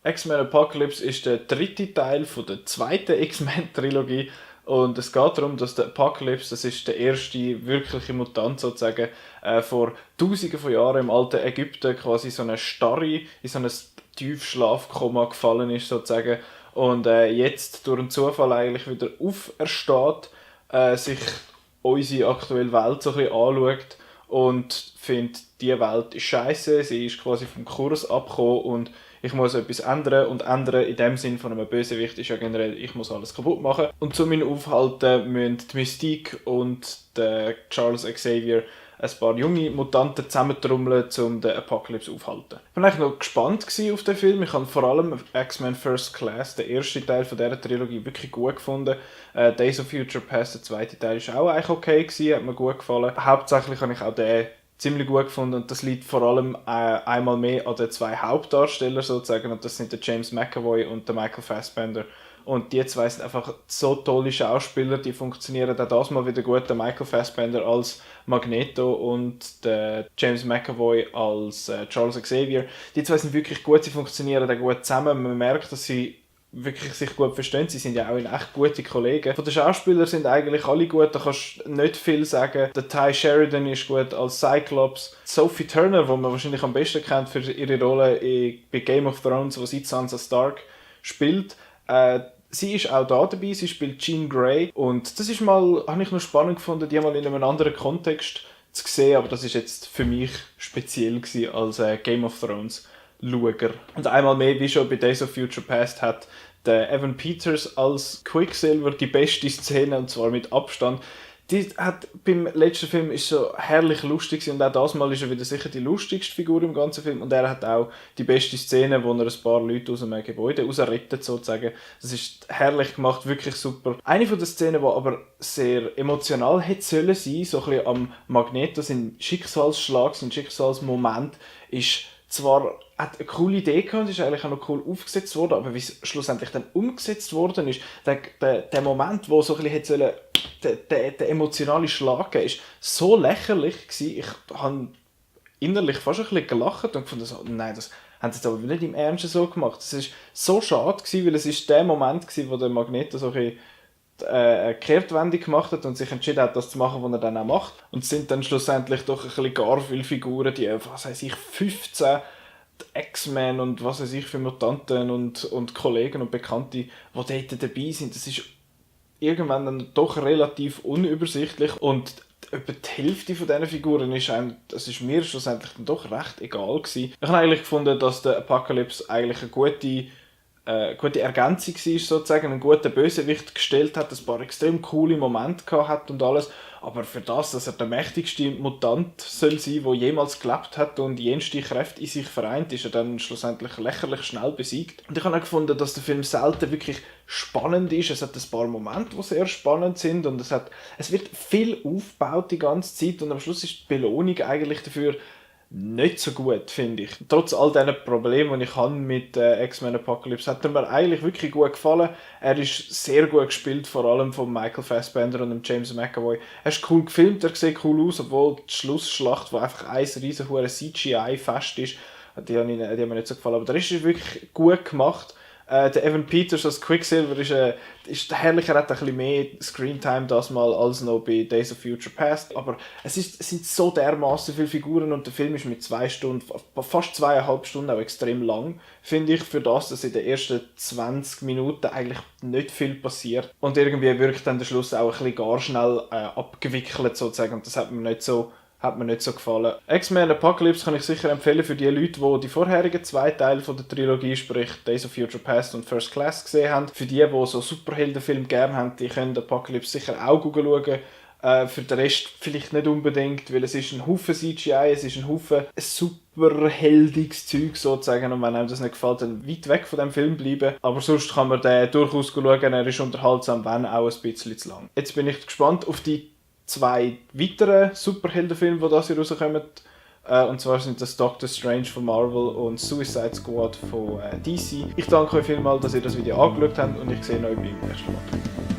X-Men Apocalypse ist der dritte Teil von der zweiten X-Men-Trilogie. Und es geht darum, dass der Apocalypse, das ist der erste wirkliche Mutant sozusagen, vor Tausenden von Jahren im alten Ägypten quasi so eine Starre, in so ein Tiefschlafkoma gefallen ist sozusagen. Und jetzt durch einen Zufall eigentlich wieder aufersteht, sich unsere aktuelle Welt so ein bisschen anschaut und findet, die Welt ist scheiße, sie ist quasi vom Kurs abgekommen und ich muss etwas ändern. Und ändern in dem Sinn von einem Bösewicht ist ja generell, ich muss alles kaputt machen. Und zu meinem Aufhalten müssen die Mystique und der Charles Xavier ein paar junge Mutanten zusammentrommeln, um den Apocalypse aufzuhalten. Ich war eigentlich noch gespannt auf den Film. Ich habe vor allem X-Men First Class, den ersten Teil von dieser Trilogie, wirklich gut gefunden. Days of Future Past, der zweite Teil, war auch eigentlich okay gewesen, hat mir gut gefallen. Hauptsächlich habe ich auch den ziemlich gut gefunden und das liegt vor allem einmal mehr an den zwei Hauptdarstellern sozusagen, und das sind der James McAvoy und der Michael Fassbender. Und die zwei sind einfach so tolle Schauspieler, die funktionieren auch das mal wieder gut. Der Michael Fassbender als Magneto und der James McAvoy als Charles Xavier. Die zwei sind wirklich gut, sie funktionieren auch gut zusammen. Man merkt, dass sie wirklich sich gut verstehen. Sie sind ja auch echt gute Kollegen. Von den Schauspielern sind eigentlich alle gut, da kannst du nicht viel sagen. Der Ty Sheridan ist gut als Cyclops. Sophie Turner, die man wahrscheinlich am besten kennt für ihre Rolle bei Game of Thrones, wo sie Sansa Stark spielt. Sie ist auch da dabei, sie spielt Jean Grey. Und das ist mal, habe ich noch spannend gefunden, die mal in einem anderen Kontext zu sehen, aber das ist jetzt für mich speziell gewesen als Game of Thrones Schauer. Und einmal mehr, wie schon bei Days of Future Past, hat der Evan Peters als Quicksilver die beste Szene, und zwar mit Abstand. Die hat beim letzten Film ist so herrlich lustig und auch das Mal ist er wieder sicher die lustigste Figur im ganzen Film, und er hat auch die beste Szene, wo er ein paar Leute aus einem Gebäude rausrettet sozusagen. Das ist herrlich gemacht, wirklich super. Eine von den Szenen, die aber sehr emotional hätte sollen sein, so ein bisschen am Magneto, sein Schicksalsschlag, sein Schicksalsmoment, ist zwar, hat eine coole Idee gehabt, ist eigentlich auch noch cool aufgesetzt worden, aber wie es schlussendlich dann umgesetzt worden ist, der Moment, wo so ein bisschen sollen, der emotionale Schlag geben, ist so lächerlich gewesen. Ich habe innerlich fast ein bisschen gelacht und gefunden, so, nein, das haben sie jetzt aber nicht im Ernst so gemacht. Das ist so schade gewesen, weil es ist der Moment gewesen, wo der Magneto so ein bisschen eine Kehrtwende gemacht hat und sich entschieden hat, das zu machen, was er dann auch macht. Und es sind dann schlussendlich doch ein bisschen gar viele Figuren, die, was weiß ich, 15 X-Men und was weiß ich für Mutanten und Kollegen und Bekannte, die dort dabei sind. Das ist irgendwann dann doch relativ unübersichtlich und etwa die Hälfte von diesen Figuren das ist mir schlussendlich dann doch recht egal gewesen. Ich habe eigentlich gefunden, dass der Apocalypse eigentlich eine gute Ergänzung war, sozusagen, einen guten Bösewicht gestellt hat, ein paar extrem coole Momente gehabt hat und alles, aber für das, dass er der mächtigste Mutant soll sein, der jemals gelebt hat und jenste Kräfte in sich vereint, ist er dann schlussendlich lächerlich schnell besiegt. Und ich habe auch gefunden, dass der Film selten wirklich spannend ist. Es hat ein paar Momente, die sehr spannend sind und es wird viel aufgebaut die ganze Zeit und am Schluss ist die Belohnung eigentlich dafür nicht so gut, finde ich. Trotz all diesen Problemen, die ich habe mit X-Men Apocalypse, hat er mir eigentlich wirklich gut gefallen. Er ist sehr gut gespielt, vor allem von Michael Fassbender und dem James McAvoy. Er ist cool gefilmt, er sieht cool aus, obwohl die Schlussschlacht, wo einfach ein riesen CGI-Fest ist, die haben mir nicht so gefallen. Aber der ist wirklich gut gemacht. Der Evan Peters als Quicksilver ist herrlich, er hat ein bisschen mehr Screentime das mal als noch bei Days of Future Past, aber es sind so dermaßen viele Figuren und der Film ist mit 2 Stunden, fast 2,5 Stunden auch extrem lang, finde ich, für das, dass in den ersten 20 Minuten eigentlich nicht viel passiert und irgendwie wirkt dann der Schluss auch ein bisschen gar schnell abgewickelt sozusagen, und das hat mir nicht so gefallen. X-Men Apocalypse kann ich sicher empfehlen für die Leute, die die vorherigen 2 Teile von der Trilogie, sprich Days of Future Past und First Class gesehen haben. Für die so Superheldenfilme gerne haben, die können Apocalypse sicher auch schauen. Für den Rest vielleicht nicht unbedingt, weil es ist ein Haufen CGI, es ist ein Haufen superheldiges Zeug sozusagen, und wenn einem das nicht gefällt, dann weit weg von dem Film bleiben. Aber sonst kann man den durchaus schauen, er ist unterhaltsam, wenn auch ein bisschen zu lang. Jetzt bin ich gespannt auf die 2 weitere Superheldenfilme, die das hier rauskommen. Und zwar sind das Doctor Strange von Marvel und Suicide Squad von DC. Ich danke euch vielmals, dass ihr das Video angeschaut habt und ich sehe euch beim nächsten Mal.